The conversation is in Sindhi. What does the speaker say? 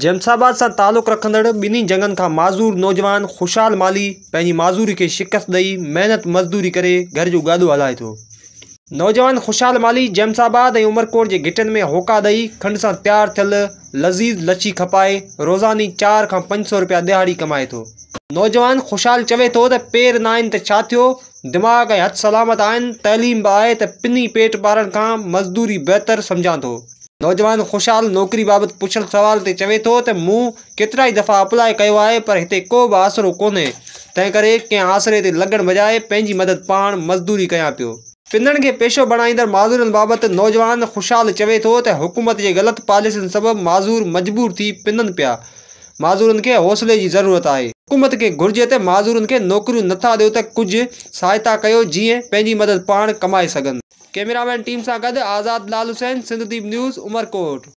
جيمس آباد سان تعلق رکندڙ ٻنهي جنگن کان معذور نوجوان خوشحال مالهي پنهنجي معذوري کي شڪست ڏئي محنت مزدوري ڪري گهر جو گاڏو هلائي ٿو. نوجوان خوشحال مالهي جيمس آباد ۽ عمرڪوٽ جي گهٽين ۾ هوڪا ڏئي کنڊ سان تيار ٿيل لذيذ لڇي کپائي روزاني چار کان 500 رپيا ڏهاڙي ڪمائي ٿو. نوجوان خوشحال چوي ٿو ته پير ناهن ته ڇا ٿيو، دماغ ۽ هٿ سلامت آهن، تعليم به آهي ته پني پيٽ پارڻ کان مزدوري بهتر سمجهان ٿو. نوجوان خوشحال نوڪري بابت پڇيل سوال تي چوي ٿو ته مون ڪيترائي دفعا اپلاء ڪيو آهي پر هتي ڪو به آسرو ڪونهي، تنهنڪري ڪنهن آسري تي لڳڻ بجاء پنهنجي مدد پاڻ مزدوري ڪيان پيو. پنڻ کي پيشو بڻائيندڙ معذورن بابت نوجوان خوشحال چوي ٿو ته حڪومت جي غلط پاليسين سبب معذور مجبور ٿي پنن پيا، معذورن کي حوصلي جي ضرورت آهي. حڪومت کي گهرجي ته معذورن کي نوڪريون نٿا ڏيو ته ڪجهه سهائتا ڪيو جيئن پنهنجي مدد پاڻ ڪمائي سگهن. ڪئميرامين ٽيم سان گڏ آزاد لال حسين، سنڌ ديپ نيوز، عمرڪوٽ.